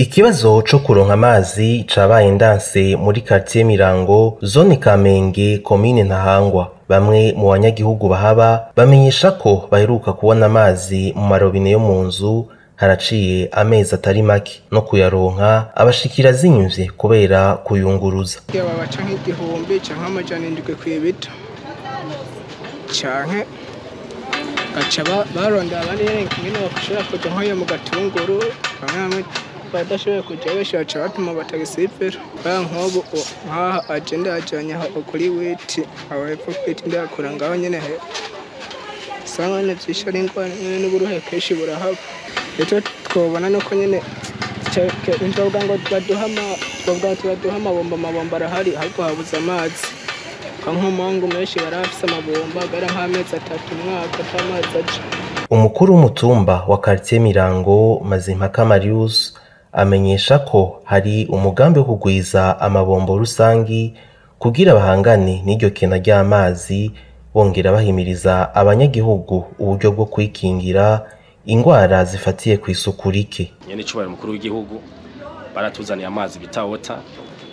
Ikibazo co kuronka amazi cabaye ndanse muri quartier Mirango, zone Kamenge, komine Ntahangwa. Bamwe mu banyagihugu bahaba bamenyesha ko baheruka kubona amazi mu marobine yo mu nzu haraciye amezi atari make, no kuyaronka abashikira azimvye kubera kuyunguruza. Babaca nk'igihumbi canke 700 kw'ibito, canke gaca barondera abandi nyene ingene bashobora kuja nk'iyo mu Gatunguru, bamwe bamwe badashoboye kuja benshi baca batuma batagisivera. Kubera nk'ubu nkaha aje ndajanye aho kuri witi, aho hepfo kw'iti ndahakura ngaho nyene hepfo. Usanga nyene vyinshi ari ingorane nyene n'uburuhe kenshi burahaba. Ico twobona nuko nyene twovuga ngo baduhe amabomba, amabomba arahari ahubwo habuze amazi. Nka menshi barahafise amabomba agera nk'amezi 3 umwaka ata mazi aja. Umukuru w'umutumba wa quartier Mirango, Mazimpaka Marius, amenyesha ko hari umugambi wo kugwiza amabombo rusangi kugira bahangane n'iryo kena ry'amazi, bongera bahimiriza abanyagihugu uburyo bwo kwikingira ingwara zifatiye kw'isuku rike. Nyene icubahiro mukuru w'igihugu baratuzaniye amazi bita Ota,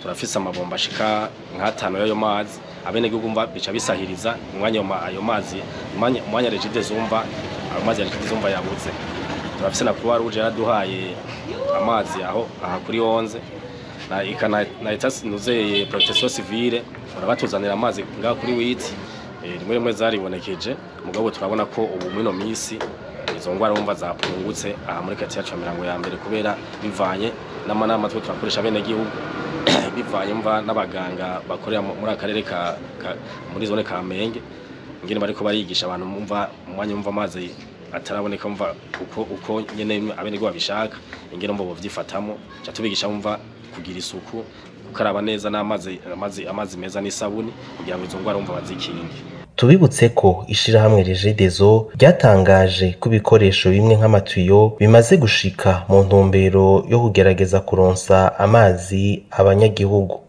turafise amabomba ashika nk'atanu y'ayo mazi. Abenegihugu umva bica bisahiriza umwanya ayo mazi, umwanya Regideso umva ayo mazi ya Regideso umva yabuze. Turafise na Croix Rouge yaraduhaye amazi aho aha kuri 11 na ikana na etat nuzeye protection civile barabatuzanira amazi ngaho kuri witi. Rimwe rimwe zaribonekeje, mugabo turabona ko ubu muri no misi izo ngwara wumva zapungutse aha muri quartier yacu ya Mirango ya mbere, kubera bivanye n'amanama twe turakoresha abenegihugu, bivanye mva n'abaganga bakorera muri akarere ka muri zone Kamenge, ingene bariko barigisha abantu mumva umwanya mumva amazi ataraboneka mva uko nyene abenegihugu babishaka, ingene mbo bovyifatamo, ca tubigisha mumva kugira isuku, gukaraba neza n'amazi amazi meza n'isabuni kugira ngo izo ngwara mumva bazikinge. Tubibutse ko ishirahamwe Regideso ryatangaje ko ibikoresho bimwe nk'amatuyo bimaze gushika mu ntumbero yo kugerageza kuronsa amazi abanyagihugu.